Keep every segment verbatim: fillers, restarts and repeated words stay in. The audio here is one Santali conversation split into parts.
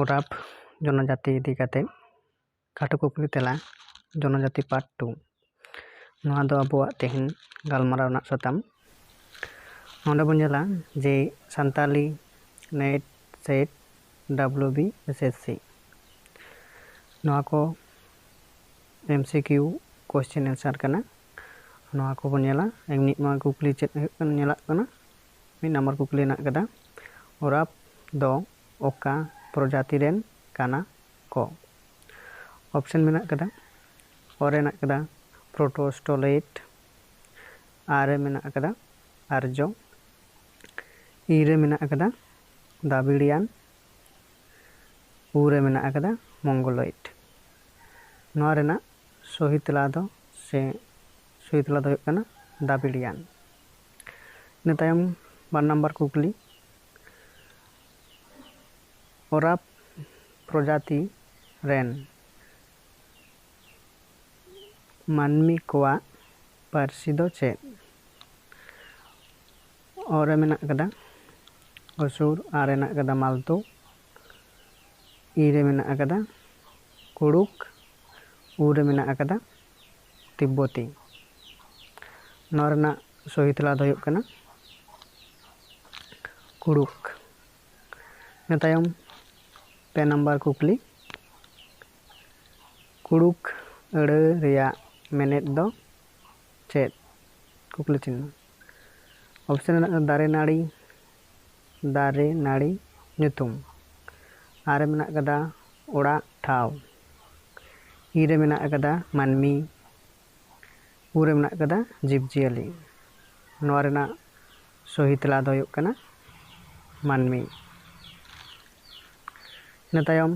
ᱳᱨᱟᱯ ᱡᱚᱱᱚᱡᱟᱛᱤ ᱤᱫᱤ ᱠᱟᱛᱮ ᱠᱷᱟᱴᱚ ᱠᱩᱠᱞᱤ ᱛᱮᱞᱟ, ᱡᱚᱱᱚᱡᱟᱛᱤ part two᱾ ᱱᱚᱣᱟ ᱫᱚ ᱟᱵᱚᱣᱟᱜ ᱛᱮᱦᱮᱧ ᱜᱟᱞᱢᱟᱨᱟᱣ ᱨᱮᱱᱟᱜ ᱥᱟᱛᱟᱢ᱾ ᱱᱚᱰᱮ ᱵᱚᱱ ᱧᱮᱞᱟ ᱡᱮ ᱥᱟᱱᱛᱟᱞᱤ NET SET WBSSC, ᱱᱚᱣᱟ ᱠᱚ MCQ question answer ᱠᱟᱱᱟ᱾ ᱱᱚᱣᱟ ᱠᱚᱵᱚᱱ ᱧᱮᱞᱟ᱾ ᱮᱢᱱᱤ ᱱᱚᱣᱟ ᱠᱩᱠᱞᱤ ᱪᱮᱫ ᱦᱩᱭᱩᱜ ᱠᱟᱱᱟ, ᱧᱮᱞᱚᱜ ᱠᱟᱱᱟ᱾ ᱢᱤᱫ ᱱᱟᱢᱵᱟᱨ ᱠᱩᱠᱞᱤ ᱦᱮᱱᱟᱜ ᱠᱟᱫᱟ, ᱳᱨᱟᱯ ᱫᱚ ᱚᱠᱟ ᱯᱨᱚᱡᱟᱛᱤ ᱨᱮᱱ ᱠᱟᱱᱟ ᱠᱚ? ᱚᱯᱥᱮᱱ ᱢᱮᱱᱟᱜ ᱠᱟᱫᱟ, ᱚ ᱨᱮ ᱢᱮᱱᱟᱜ ᱠᱟᱫᱟ ᱯᱨᱳᱴᱳᱥᱴᱳᱞᱮᱴ, ᱟ ᱨᱮ ᱢᱮᱱᱟᱜ ᱠᱟᱫᱟ ᱟᱨᱡᱚ, ᱤ ᱨᱮ ᱢᱮᱱᱟᱜ ᱠᱟᱫᱟ ᱫᱟᱵᱤᱲᱤᱭᱟᱱ, ᱩ ᱨᱮ ᱢᱮᱱᱟᱜ ᱟᱠᱟᱫᱟ ᱢᱚᱝᱜᱳᱞᱚᱭᱤᱰ᱾ ᱱᱚᱣᱟ ᱨᱮᱱᱟᱜ ᱥᱚᱦᱤ ᱛᱮᱞᱟ ᱫᱚ ᱥᱮ ᱥᱚᱦᱤ ᱛᱮᱞᱟ ᱫᱚ ᱦᱩᱭᱩᱜ ᱠᱟᱱᱟ ᱫᱟᱵᱤᱲᱤᱭᱟᱱ᱾ ᱤᱱᱟᱹ ᱛᱟᱭᱚᱢ ᱵᱟᱨ ᱱᱟᱢᱵᱟᱨ ᱠᱩᱠᱞᱤ, ᱳᱨᱟᱯ ᱯᱨᱚᱡᱟᱛᱤ ᱨᱮᱱ ᱢᱟᱹᱱᱢᱤ ᱠᱚᱣᱟᱜ ᱯᱟᱹᱨᱥᱤ ᱫᱚ ᱪᱮᱫ? ᱚ ᱨᱮ ᱢᱮᱱᱟᱜ ᱟᱠᱟᱫᱟ ᱚᱥᱩᱨ, ᱟ ᱨᱮ ᱢᱮᱱᱟᱜ ᱟᱠᱟᱫᱟ ᱢᱟᱞᱛᱳ, ᱤ ᱨᱮ ᱢᱮᱱᱟᱜ ᱟᱠᱟᱫᱟ ᱠᱩᱲᱩᱠ, ᱩ ᱨᱮ ᱢᱮᱱᱟᱜ ᱟᱠᱟᱫᱟ ᱛᱤᱵᱵᱚᱛᱤ᱾ ᱱᱚᱣᱟ ᱨᱮᱱᱟᱜ ᱥᱚᱦᱤ ᱛᱮᱞᱟ ᱫᱚ ᱦᱩᱭᱩᱜ ᱠᱟᱱᱟ ᱠᱩᱲᱩᱠ᱾ ᱤᱱᱟᱹ ᱛᱟᱭᱚᱢ ᱯᱮ ᱱᱟᱢᱵᱟᱨ ᱠᱩᱠᱞᱤ, ᱠᱩᱲᱩᱠ ᱟᱹᱲᱟᱹ ᱨᱮᱭᱟᱜ ᱢᱮᱱᱮᱫ ᱫᱚ ᱪᱮᱫ? ᱠᱩᱠᱞᱤ ᱪᱤᱱᱦᱟᱹ᱾ ᱚᱯᱥᱮᱱ ᱨᱮᱱᱟᱜ ᱫᱚ ᱫᱟᱨᱮ ᱱᱟᱹᱲᱤ, ᱫᱟᱨᱮ ᱱᱟᱹᱲᱤ ᱧᱩᱛᱩᱢ᱾ ᱟ ᱨᱮ ᱢᱮᱱᱟᱜ ᱟᱠᱟᱫᱟ ᱚᱲᱟᱜ ᱴᱷᱟᱶ᱾ ᱤ ᱨᱮ ᱢᱮᱱᱟᱜ ᱟᱠᱟᱫᱟ ᱢᱟᱹᱱᱢᱤ᱾ ᱩ ᱨᱮ ᱢᱮᱱᱟᱜ ᱟᱠᱟᱫᱟ ᱡᱤᱵᱽᱼᱡᱤᱭᱟᱹᱞᱤ᱾ ᱱᱚᱣᱟ ᱨᱮᱱᱟᱜ ᱥᱚᱦᱤ ᱛᱮᱞᱟ ᱫᱚ ᱦᱩᱭᱩᱜ ᱠᱟᱱᱟ ᱢᱟᱹᱱᱢᱤ᱾ ᱤᱱᱟᱹ ᱛᱟᱭᱚᱢ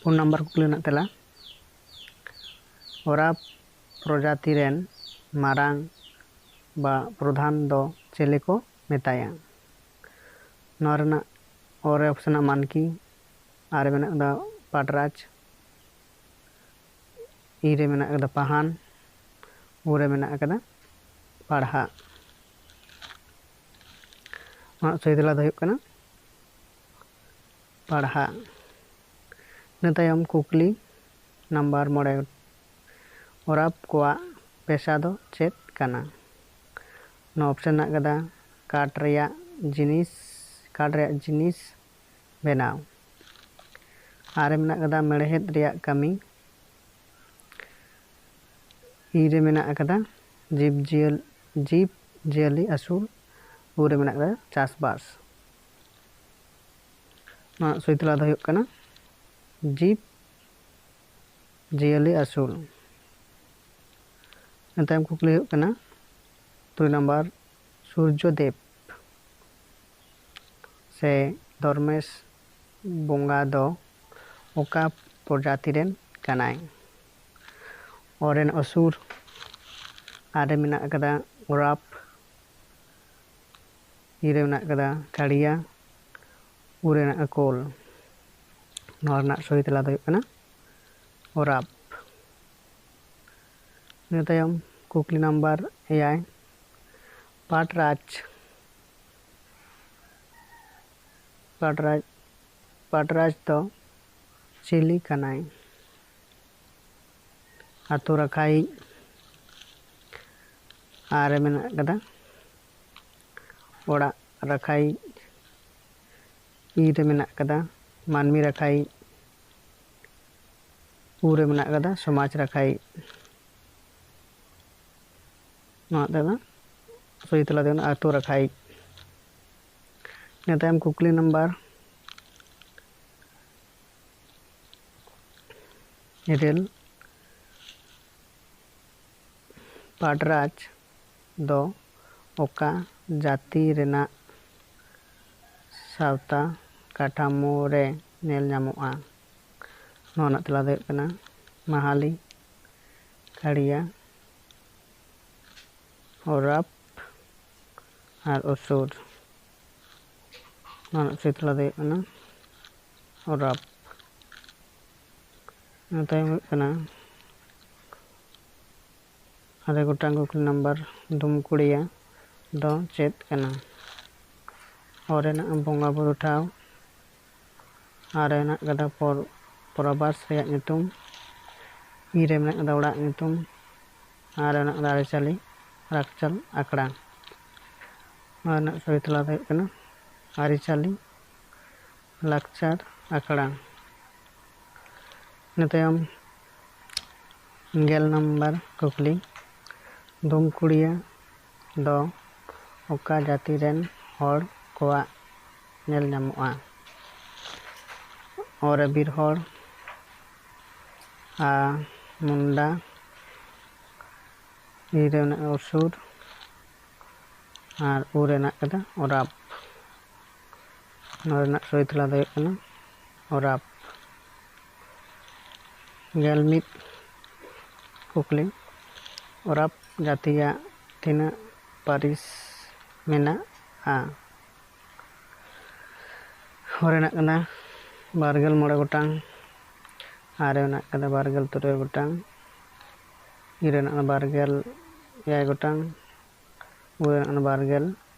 ᱯᱩᱱ ᱱᱟᱢᱵᱟᱨ ᱠᱩᱠᱞᱤ ᱨᱮᱱᱟᱜ ᱛᱮᱞᱟ, ᱳᱨᱟᱯ ᱯᱨᱚᱡᱟᱛᱤ ᱨᱮᱱ ᱢᱟᱨᱟᱝ ᱵᱟ ᱯᱨᱚᱫᱷᱟᱱ ᱫᱚ ᱪᱮᱞᱮ ᱠᱚ ᱢᱮᱛᱟᱭᱟ? ᱱᱚᱣᱟ ᱨᱮᱱᱟᱜ ᱚ ᱨᱮ ᱚᱯᱥᱮᱱ ᱢᱮᱱᱟᱜ ᱢᱟᱱᱠᱤ, ᱟ ᱨᱮ ᱢᱮᱱᱟᱜ ᱟᱠᱟᱫᱟ ᱯᱟᱴᱨᱟᱡᱽ, ᱤ ᱨᱮ ᱢᱮᱱᱟᱜ ᱟᱠᱟᱫᱟ ᱯᱟᱦᱟᱱ, ᱩ ᱨᱮ ᱢᱮᱱᱟᱜ ᱟᱠᱟᱫᱟ ᱯᱟᱲᱦᱟᱜ᱾ ᱚᱱᱟ ᱥᱚᱦᱤ ᱛᱮᱞᱟ ᱫᱚ ᱦᱩᱭᱩᱜ ᱠᱟᱱᱟ ᱯᱟᱲᱦᱟᱜ᱾ ᱤᱱᱟᱹ ᱛᱟᱭᱚᱢ ᱠᱩᱠᱞᱤ ᱱᱟᱢᱵᱟᱨ ᱢᱚᱬᱮ, ᱚᱨᱟᱯ ᱠᱚᱣᱟᱜ ᱯᱮᱥᱟ ᱫᱚ ᱪᱮᱫ ᱠᱟᱱᱟ? ᱱᱚᱣᱟ ᱚᱯᱥᱮᱱ ᱢᱮᱱᱟᱜ ᱠᱟᱫᱟ ᱠᱟᱴ ᱨᱮᱭᱟᱜ ᱡᱤᱱᱤᱥ, ᱠᱟᱴ ᱨᱮᱭᱟᱜ ᱡᱤᱱᱤᱥ ᱵᱮᱱᱟᱣ᱾ ᱟᱨ ᱢᱮᱱᱟᱜ ᱠᱟᱫᱟ ᱢᱮᱲᱦᱮᱫ ᱨᱮᱭᱟᱜ ᱠᱟᱹᱢᱤ᱾ ᱤ ᱨᱮ ᱢᱮᱱᱟᱜ ᱟᱠᱟᱫᱟ ᱡᱤᱵᱽ ᱡᱤᱭᱟᱹᱞ-, ᱡᱤᱵᱽ ᱡᱤᱭᱟᱹᱞᱤ ᱟᱹᱥᱩᱞ᱾ ᱩ ᱨᱮ ᱢᱮᱱᱟᱜ ᱟᱠᱟᱫᱟ ᱪᱟᱥᱵᱟᱥ᱾ ᱱᱚᱣᱟ ᱥᱚᱦᱤ ᱛᱮᱞᱟ ᱫᱚ ᱦᱩᱭᱩᱜ ᱠᱟᱱᱟ ᱡᱤᱵᱽ ᱡᱤᱭᱟᱹᱞᱤ ᱟᱹᱥᱩᱞ᱾ ᱤᱱᱟᱹ ᱛᱟᱭᱚᱢ ᱠᱩᱠᱞᱤ ᱦᱩᱭᱩᱜ ᱠᱟᱱᱟ ᱛᱩᱨᱩᱭ ᱱᱟᱢᱵᱟᱨ, ᱥᱩᱨᱡᱚ ᱫᱮᱵ ᱥᱮ ᱫᱷᱚᱨᱢᱮᱥ ᱵᱚᱸᱜᱟ ᱫᱚ ᱚᱠᱟ ᱯᱨᱚᱡᱟᱛᱤ ᱨᱮᱱ ᱠᱟᱱᱟᱭ? ᱚ ᱨᱮᱱ ᱚᱥᱩᱨ, ᱟᱨ ᱨᱮ ᱢᱮᱱᱟᱜ ᱟᱠᱟᱫᱟ ᱚᱨᱟᱯ, ᱤ ᱨᱮ ᱢᱮᱱᱟᱜ ᱟᱠᱟᱫᱟ ᱠᱟᱲᱤᱭᱟ, ᱩ ᱨᱮ ᱢᱮᱱᱟᱜ ᱟᱠᱟᱫᱟ ᱠᱳᱞ᱾ ᱱᱚᱣᱟ ᱨᱮᱱᱟᱜ ᱥᱚᱦᱤ ᱛᱮᱞᱟ ᱫᱚ ᱦᱩᱭᱩᱜ ᱠᱟᱱᱟ ᱚᱨᱟᱯ᱾ ᱤᱱᱟᱹ ᱛᱟᱭᱚᱢ ᱠᱩᱠᱞᱤ ᱱᱟᱢᱵᱟᱨ ᱮᱭᱟᱭ, ᱯᱟᱴᱨᱟᱡᱽ, ᱯᱟᱴᱨᱟᱡᱽ, ᱯᱟᱴᱨᱟᱡᱽ ᱫᱚ ᱪᱤᱞᱤ ᱠᱟᱱᱟᱭ? ᱟᱹᱛᱩ ᱨᱟᱠᱷᱟᱭᱤᱡ, ᱟᱨ ᱨᱮ ᱢᱮᱱᱟᱜ ᱟᱠᱟᱫᱟ ᱚᱲᱟᱜ ᱨᱟᱠᱷᱟᱭᱤᱡ, ᱤ ᱨᱮ ᱢᱮᱱᱟᱜ ᱟᱠᱟᱫᱟ ᱢᱟᱹᱱᱢᱤ ᱨᱟᱠᱷᱟᱭᱤᱡ, ᱩ ᱨᱮ ᱢᱮᱱᱟᱜ ᱟᱠᱟᱫᱟ ᱥᱚᱢᱟᱡᱽ ᱨᱟᱠᱷᱟᱭᱤᱡ᱾ ᱱᱚᱣᱟ ᱛᱮᱫᱚ ᱥᱚᱦᱤ ᱛᱮᱞᱟ ᱫᱚ ᱠᱟᱱᱟ ᱟᱹᱛᱩ ᱨᱟᱠᱷᱟᱭᱤᱡ᱾ ᱤᱱᱟᱹ ᱛᱟᱭᱚᱢ ᱠᱩᱠᱞᱤ ᱱᱟᱢᱵᱟᱨ ᱤᱨᱟᱹᱞ, ᱯᱟᱴᱨᱟᱡᱽ ᱫᱚ ᱚᱠᱟ ᱡᱟᱹᱛᱤ ᱨᱮᱱᱟᱜ ᱥᱟᱶᱛᱟ ᱠᱟᱴᱷᱟᱢᱳ ᱨᱮ ᱧᱮᱞ ᱧᱟᱢᱚᱜᱼᱟ? ᱱᱚᱣᱟ ᱨᱮᱱᱟᱜ ᱛᱮᱞᱟ ᱫᱚ ᱦᱩᱭᱩᱜ ᱠᱟᱱᱟ ᱢᱟᱦᱟᱞᱤ, ᱠᱟᱲᱤᱭᱟ, ᱚᱨᱟᱯ ᱟᱨ ᱚᱥᱩᱨ᱾ ᱱᱚᱣᱟ ᱨᱮᱱᱟᱜ ᱥᱚᱦᱤ ᱛᱮᱞᱟ ᱫᱚ ᱦᱩᱭᱩᱜ ᱠᱟᱱᱟ ᱚᱨᱟᱯ᱾ ᱤᱱᱟᱹ ᱛᱟᱭᱚᱢ ᱦᱩᱭᱩᱜ ᱠᱟᱱᱟ ᱟᱨᱮ ᱜᱚᱴᱟᱝ ᱠᱩᱠᱞᱤ ᱱᱟᱢᱵᱟᱨ, ᱫᱷᱩᱢᱠᱩᱲᱤᱭᱟ ᱫᱚ ᱪᱮᱫ ᱠᱟᱱᱟ? ᱚ ᱨᱮᱱᱟᱜ ᱵᱚᱸᱜᱟ ᱵᱩᱨᱩ ᱴᱷᱟᱶ, ᱟᱨ ᱦᱮᱱᱟᱜ ᱠᱟᱫᱟ ᱯᱚᱨ ᱯᱚᱨᱚᱵᱟᱥ ᱨᱮᱭᱟᱜ ᱧᱩᱛᱩᱢ᱾ ᱤ ᱨᱮ ᱢᱮᱱᱟᱜ ᱠᱟᱫᱟ ᱚᱲᱟᱜ ᱧᱩᱛᱩᱢ᱾ ᱟᱨ ᱦᱮᱱᱟᱜ ᱠᱟᱫᱟ ᱟᱹᱨᱤᱪᱟᱹᱞᱤ ᱞᱟᱠᱪᱟᱨ ᱟᱠᱷᱲᱟ᱾ ᱱᱚᱣᱟ ᱨᱮᱱᱟᱜ ᱥᱚᱦᱤ ᱛᱮᱞᱟ ᱫᱚ ᱦᱩᱭᱩᱜ ᱠᱟᱱᱟ ᱟᱹᱨᱤᱪᱟᱹᱞᱤ ᱞᱟᱠᱪᱟᱨ ᱟᱠᱷᱲᱟ᱾ ᱤᱱᱟᱹ ᱛᱟᱭᱚᱢ ᱜᱮᱞ ᱱᱟᱢᱵᱟᱨ ᱠᱩᱠᱞᱤ, ᱫᱷᱩᱢᱠᱩᱲᱤᱭᱟᱹ ᱫᱚ ᱚᱠᱟ ᱡᱟᱹᱛᱤ ᱨᱮᱱ ᱦᱚᱲ ᱠᱚᱣᱟᱜ ᱧᱮᱞ ᱧᱟᱢᱚᱜᱼᱟ? ᱚ ᱨᱮ ᱵᱤᱨ ᱦᱚᱲ, ᱟ ᱢᱩᱱᱰᱟ, ᱤ ᱨᱮ ᱢᱮᱱᱟᱜᱼᱟ ᱩᱥᱩᱨ, ᱟᱨ ᱩ ᱨᱮ ᱢᱮᱱᱟᱜ ᱠᱟᱫᱟ ᱚᱨᱟᱯ᱾ ᱱᱚᱣᱟ ᱨᱮᱱᱟᱜ ᱥᱚᱦᱤ ᱛᱮᱞᱟ ᱫᱚ ᱦᱩᱭᱩᱜ ᱠᱟᱱᱟ ᱚᱨᱟᱯ᱾ ᱜᱮᱞ ᱢᱤᱫ ᱠᱩᱠᱞᱤ, ᱚᱨᱟᱯ ᱡᱟᱹᱛᱤᱭᱟᱜ ᱛᱤᱱᱟᱹᱜ ᱯᱟᱹᱨᱤᱥ ᱢᱮᱱᱟᱜᱼᱟ? ᱦᱚ ᱨᱮᱱᱟᱜ ᱠᱟᱱᱟ ᱵᱟᱨᱜᱮᱞ ᱢᱚᱬᱮ ᱜᱚᱴᱟᱝ, ᱟᱨ ᱨᱮᱱᱟᱜ ᱠᱟᱱᱟ ᱵᱟᱨᱜᱮᱞ ᱛᱩᱨᱩᱭ ᱜᱚᱴᱟᱝ, ᱤ ᱨᱮᱱᱟᱜ ᱠᱟᱱᱟ ᱵᱟᱨᱜᱮᱞ ᱮᱭᱟᱭ ᱜᱚᱴᱟᱝ, ᱩ ᱨᱮᱱᱟᱜ ᱠᱟᱱᱟ ᱵᱟᱨᱜᱮᱞ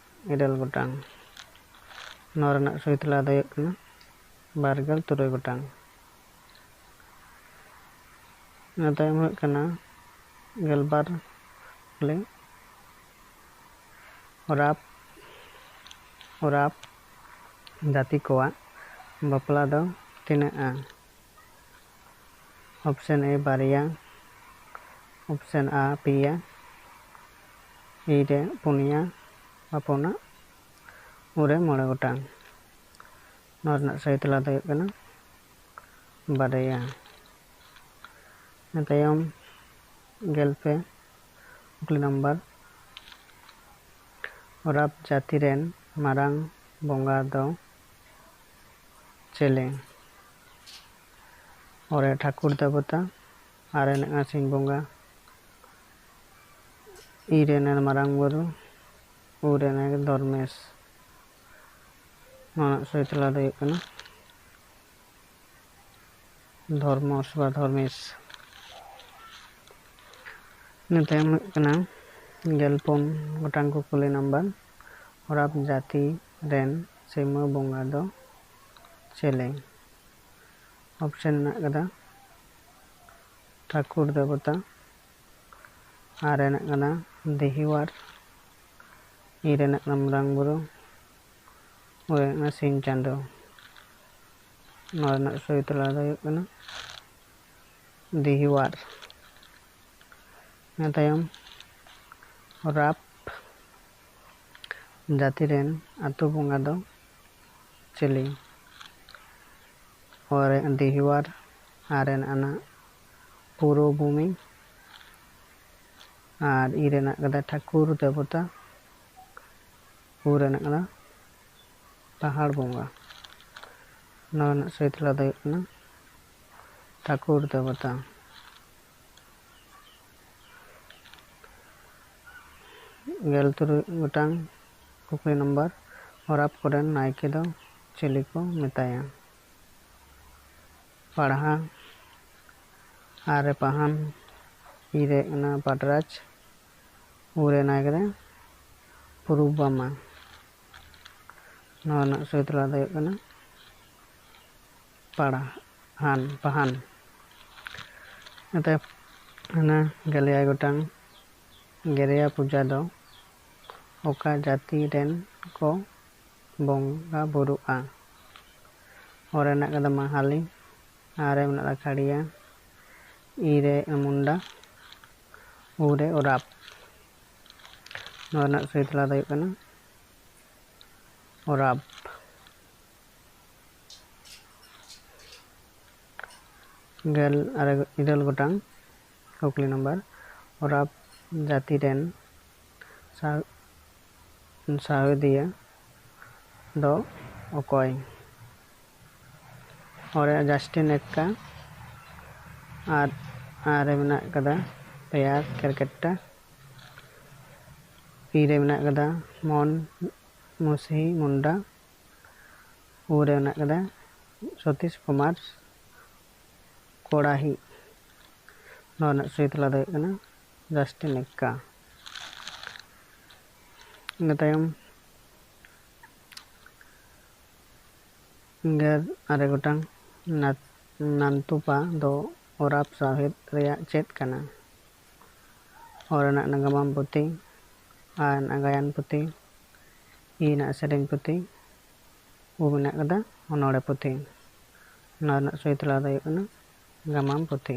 ᱤᱨᱟᱹᱞ ᱜᱚᱴᱟᱝ᱾ ᱱᱚᱣᱟ ᱨᱮᱱᱟᱜ ᱥᱚᱦᱤ ᱛᱮᱞᱟ ᱫᱚ ᱦᱩᱭᱩᱜ ᱠᱟᱱᱟ ᱵᱟᱨᱜᱮᱞ ᱛᱩᱨᱩᱭ ᱜᱚᱴᱟᱝ᱾ ᱤᱱᱟᱹ ᱛᱟᱭᱚᱢ ᱦᱩᱭᱩᱜ ᱠᱟᱱᱟ ᱜᱮᱞᱵᱟᱨ ᱠᱩᱠᱞᱤ, ᱚᱨᱟᱯ ᱚᱨᱟᱯ ᱡᱟᱹᱛᱤ ᱠᱚᱣᱟᱜ ᱵᱟᱯᱞᱟ ᱫᱚ ᱛᱤᱱᱟᱹᱜᱼᱟ? ᱚᱯᱥᱮᱱ ᱮ ᱵᱟᱨᱭᱟ, ᱚᱯᱥᱮᱱ ᱟ ᱯᱮᱭᱟ, ᱤ ᱨᱮ ᱯᱩᱱᱭᱟ ᱵᱟ ᱯᱩᱱᱟᱜ, ᱩ ᱨᱮ ᱢᱚᱬᱮ ᱜᱚᱴᱟᱝ᱾ ᱱᱚᱣᱟ ᱨᱮᱱᱟᱜ ᱥᱟᱹᱦᱤ ᱛᱮᱞᱟ ᱫᱚ ᱦᱩᱭᱩᱜ ᱠᱟᱱᱟ ᱵᱟᱨᱭᱟ᱾ ᱤᱱᱟᱹ ᱛᱟᱭᱚᱢ ᱜᱮᱞ ᱯᱮ ᱠᱩᱠᱞᱤ ᱱᱟᱢᱵᱟᱨ, ᱚᱨᱟᱯ ᱡᱟᱹᱛᱤ ᱨᱮᱱ ᱢᱟᱨᱟᱝ ᱵᱚᱸᱜᱟ ᱫᱚ ᱪᱮᱞᱮ? ᱚ ᱨᱮ ᱴᱷᱟᱹᱠᱩᱨ ᱫᱮᱵᱚᱛᱟ, ᱟ ᱨᱮ ᱢᱮᱱᱟᱜᱼᱟ ᱥᱤᱧ ᱵᱚᱸᱜᱟ, ᱤ ᱨᱮ ᱢᱮᱱᱟᱜᱼᱟ ᱢᱟᱨᱟᱝ ᱵᱩᱨᱩ, ᱩ ᱨᱮ ᱢᱮᱱᱟᱜᱼᱟ ᱫᱷᱚᱨᱢᱮᱥ᱾ ᱱᱚᱣᱟ ᱨᱮᱱᱟᱜ ᱥᱟᱹᱦᱤ ᱛᱮᱞᱟ ᱫᱚ ᱦᱩᱭᱩᱜ ᱠᱟᱱᱟ ᱫᱷᱚᱨᱢᱚᱥ ᱵᱟ ᱫᱷᱚᱨᱢᱮᱥ᱾ ᱤᱱᱟᱹ ᱛᱟᱭᱚᱢ ᱦᱩᱭᱩᱜ ᱠᱟᱱᱟ ᱜᱮᱞ ᱯᱩᱱ ᱜᱚᱴᱟᱝ ᱠᱩᱠᱞᱤ ᱱᱟᱢᱵᱟᱨ, ᱚᱨᱟᱯ ᱡᱟᱹᱛᱤ ᱨᱮᱱ ᱥᱤᱢᱟᱹ ᱵᱚᱸᱜᱟ ᱫᱚ ᱪᱮᱞᱮ? ᱚᱯᱥᱮᱱ ᱢᱮᱱᱟᱜ ᱠᱟᱫᱟ ᱴᱷᱟᱹᱠᱩᱨ ᱫᱮᱵᱚᱛᱟ, ᱟᱨ ᱨᱮᱱᱟᱜ ᱠᱟᱱᱟ ᱫᱤᱦᱤᱣᱟᱨ, ᱤ ᱨᱮᱱᱟᱜ ᱠᱟᱱᱟ ᱢᱟᱨᱟᱝ ᱵᱩᱨᱩ, ᱳ ᱨᱮᱱᱟᱜ ᱠᱟᱱᱟ ᱥᱤᱧ ᱪᱟᱸᱫᱳ᱾ ᱱᱚᱣᱟ ᱨᱮᱱᱟᱜ ᱥᱚᱦᱤ ᱛᱮᱞᱟ ᱫᱚ ᱦᱩᱭᱩᱜ ᱠᱟᱱᱟ ᱫᱤᱦᱤᱣᱟᱨ᱾ ᱤᱱᱟᱹ ᱛᱟᱭᱚᱢ ᱨᱟᱯ ᱡᱟᱹᱛᱤ ᱨᱮᱱ ᱟᱹᱛᱩ ᱵᱚᱸᱜᱟ ᱫᱚ ᱪᱤᱞᱤ? ᱳ ᱨᱮ ᱫᱤᱦᱤᱣᱟᱨ, ᱟᱨ ᱨᱮᱱᱟᱜ ᱠᱟᱱᱟ ᱯᱩᱨᱩᱵᱷᱩᱢᱤ, ᱟᱨ ᱤ ᱨᱮᱱᱟᱜ ᱠᱟᱫᱟ ᱴᱷᱟᱹᱠᱩᱨ ᱫᱮᱵᱚᱛᱟ, ᱩ ᱨᱮᱱᱟᱜ ᱠᱟᱱᱟ ᱯᱟᱦᱟᱲ ᱵᱚᱸᱜᱟ᱾ ᱱᱚᱣᱟ ᱨᱮᱱᱟᱜ ᱥᱚᱦᱤ ᱛᱮᱞᱟ ᱫᱚ ᱦᱩᱭᱩᱜ ᱠᱟᱱᱟ ᱴᱷᱟᱹᱠᱩᱨ ᱫᱮᱵᱚᱛᱟ᱾ ᱜᱮᱞ ᱛᱩᱨᱩᱭ ᱜᱚᱴᱟᱝ ᱠᱩᱠᱞᱤ ᱱᱚᱢᱵᱚᱨ, ᱚᱨᱟᱯ ᱠᱚᱨᱮᱱ ᱱᱟᱭᱠᱮ ᱫᱚ ᱪᱤᱞᱤ ᱠᱚ ᱢᱮᱛᱟᱭᱟ? ᱯᱟᱲᱦᱟ, ᱟᱨ ᱨᱮ ᱯᱟᱦᱟᱱ, ᱤ ᱨᱮ ᱠᱟᱱᱟ ᱯᱟᱴᱨᱟᱡᱽ, ᱩ ᱨᱮ ᱱᱟᱭᱠᱮ ᱫᱚ ᱯᱩᱨᱩᱵᱟᱢᱟ᱾ ᱱᱚᱣᱟ ᱨᱮᱱᱟᱜ ᱥᱚᱦᱤ ᱛᱮᱞᱟ ᱫᱚ ᱦᱩᱭᱩᱜ ᱠᱟᱱᱟ ᱯᱟᱲᱦᱟᱱ, ᱯᱟᱦᱟᱱ᱾ ᱱᱚᱛᱮ ᱦᱟᱱᱟ ᱜᱮᱞ ᱮᱭᱟᱭ ᱜᱚᱴᱟᱝ ᱜᱮᱨᱭᱟ ᱯᱩᱡᱟ ᱫᱚ ᱚᱠᱟ ᱡᱟᱹᱛᱤ ᱨᱮᱱ ᱠᱚ ᱵᱚᱸᱜᱟ ᱵᱩᱨᱩᱜᱼᱟ? ᱚ ᱨᱮᱱᱟᱜ ᱠᱟᱫᱟ ᱢᱟᱦᱟᱞᱤ, ᱟᱨ ᱨᱮ ᱢᱮᱱᱟᱜ ᱠᱟᱫᱟ ᱠᱷᱟᱲᱤᱭᱟ, ᱤ ᱨᱮ ᱢᱩᱱᱰᱟ, ᱩ ᱨᱮ ᱚᱨᱟᱯ᱾ ᱱᱚᱣᱟ ᱨᱮᱱᱟᱜ ᱥᱚᱦᱤ ᱛᱮᱞᱟ ᱫᱚ ᱦᱩᱭᱩᱜ ᱠᱟᱱᱟ ᱚᱨᱟᱯ᱾ ᱜᱮᱞ ᱟᱨᱮ ᱤᱨᱟᱹᱞ ᱜᱚᱴᱟᱝ ᱠᱩᱠᱞᱤ ᱱᱟᱢᱵᱟᱨ, ᱚᱨᱟᱯ ᱡᱟᱹᱛᱤ ᱨᱮᱱ ᱥᱟ-, ᱥᱟᱶᱦᱮᱫᱤᱭᱟᱹ ᱫᱚ ᱚᱠᱚᱭ? ᱚᱨᱮ ᱡᱟᱥᱴᱤᱱ ᱮᱠᱠᱟ, ᱟᱨ ᱟᱨ ᱨᱮ ᱢᱮᱱᱟᱜ ᱠᱟᱫᱟ ᱯᱮᱭᱟ ᱠᱮᱨᱠᱮᱴᱟ, ᱯᱤ ᱨᱮ ᱢᱮᱱᱟᱜ ᱠᱟᱫᱟ ᱢᱚᱱ ᱢᱩᱥᱦᱤ ᱢᱩᱱᱰᱟ, ᱩ ᱨᱮ ᱢᱮᱱᱟᱜ ᱠᱟᱫᱟ ᱥᱚᱛᱤᱥ ᱠᱩᱢᱟᱨ ᱠᱚᱲᱟᱦᱤ᱾ ᱱᱚᱣᱟ ᱨᱮᱱᱟᱜ ᱥᱚᱦᱤ ᱛᱮᱞᱟ ᱫᱚ ᱦᱩᱭᱩᱜ ᱠᱟᱱᱟ ᱡᱟᱥᱴᱤᱱ ᱮᱠᱠᱟ᱾ ᱤᱱᱟᱹ ᱛᱟᱭᱚᱢ ᱜᱮᱞ ᱟᱨᱮ ᱜᱚᱴᱟᱝ ᱱᱟᱛ-, ᱱᱟᱱᱛᱩᱯᱟ ᱫᱚ ᱚᱨᱟᱯ ᱥᱟᱶᱦᱮᱫ ᱨᱮᱭᱟᱜ ᱪᱮᱫ ᱠᱟᱱᱟ? ᱚ ᱨᱮᱱᱟᱜ ᱱᱟᱜᱟᱢᱟᱱ ᱯᱩᱛᱷᱤ, ᱟ ᱨᱮᱱᱟᱜ ᱜᱟᱭᱟᱱ ᱯᱩᱛᱷᱤ, ᱤ ᱨᱮᱱᱟᱜ ᱥᱮᱨᱮᱧ ᱯᱩᱛᱷᱤ, ᱩ ᱢᱮᱱᱟᱜ ᱠᱟᱫᱟ ᱚᱱᱚᱬᱦᱮ ᱯᱩᱛᱷᱤ᱾ ᱱᱚᱣᱟ ᱨᱮᱱᱟᱜ ᱥᱚᱦᱤ ᱛᱮᱞᱟ ᱫᱚ ᱦᱩᱭᱩᱜ ᱠᱟᱱᱟ ᱜᱟᱢᱟᱢ ᱯᱩᱛᱷᱤ᱾